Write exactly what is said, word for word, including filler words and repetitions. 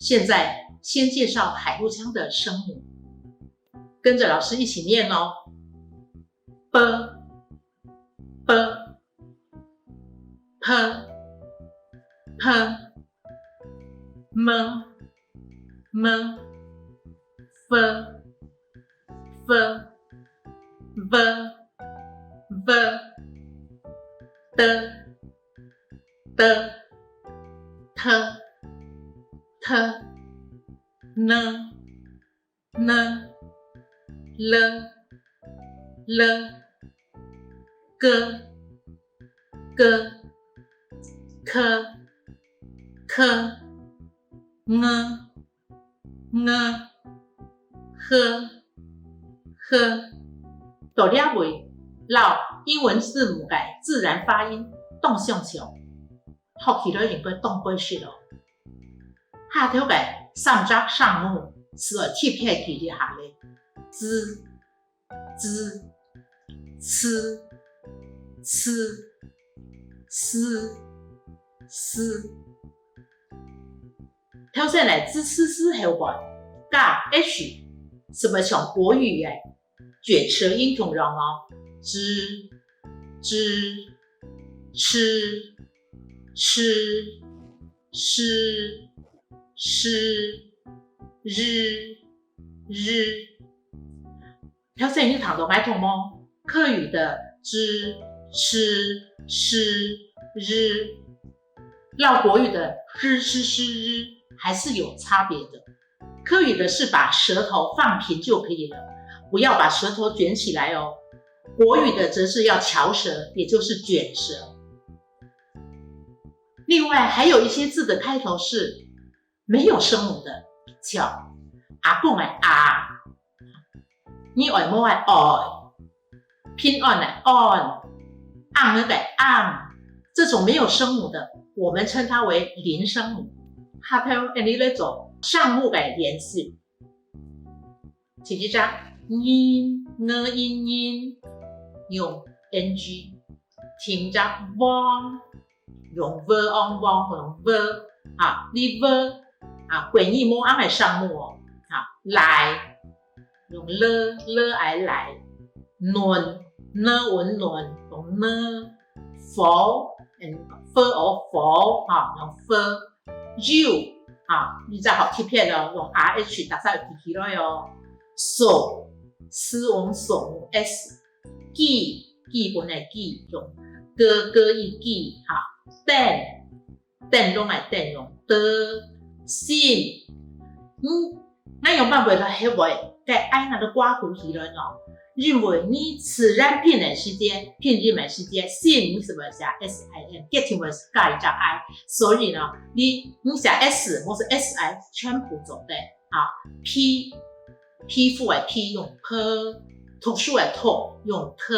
现在先介绍海陆腔的声母，跟着老师一起念哦。b、b、p、p、m、m、f、f、v、v、t、t、t、t、n、n、l、l、g、g、k、k、ng、ng、h、h。到這位，摎英文字母个自然發音當相像，學起來應該當快熟哦。下頭个三隻聲母係愛特別記一下咧，z、z、c、c、s、s。頭先个z、c、s後背加h，係毋係像國語个捲舌音共樣哦？z、z、ch、ch、sh、sh、j、j。 頭先有聽著𠊎講無？客語的z、ch、sh、j，摎國語的j、ch、sh、j還是有差別的。客語的是把舌頭放平就可以了，不要把舌頭捲起來哦。國語的則是要翹舌，也就是捲舌。另外還有一些字的開頭是沒有聲母的，像阿公个阿，你愛無个愛，平安个安，翁仔个翁，這種沒有聲母的，我們稱它為零聲母。下頭，𠊎俚來做聲母个練習。第一隻，人，人，人，用ng。第二隻，王， 用v、ong、vong，用v，啊，這v，啊，國語無恁个聲母哦，啊，倈，用l、l、ai，倈，暖，n、un，暖，用n，火，嗯，f、o，火，啊，用f，有，啊，這隻好特別哦，用rh，大家愛記起來哦，手，s、ong，手，s， 己，基本个己，用g、g、i，己，哈。燈，燈籠个燈，用t。心，嗯，𠊎仰般會摎後尾个i拿來括號起來呢？因為你自然拼个時節，拼音个時節，心你係毋係寫s i n，結定會係加一隻i，所以呢，你，你寫s或是s i全部做得。啊，皮，皮膚个皮用p，讀書个讀用t。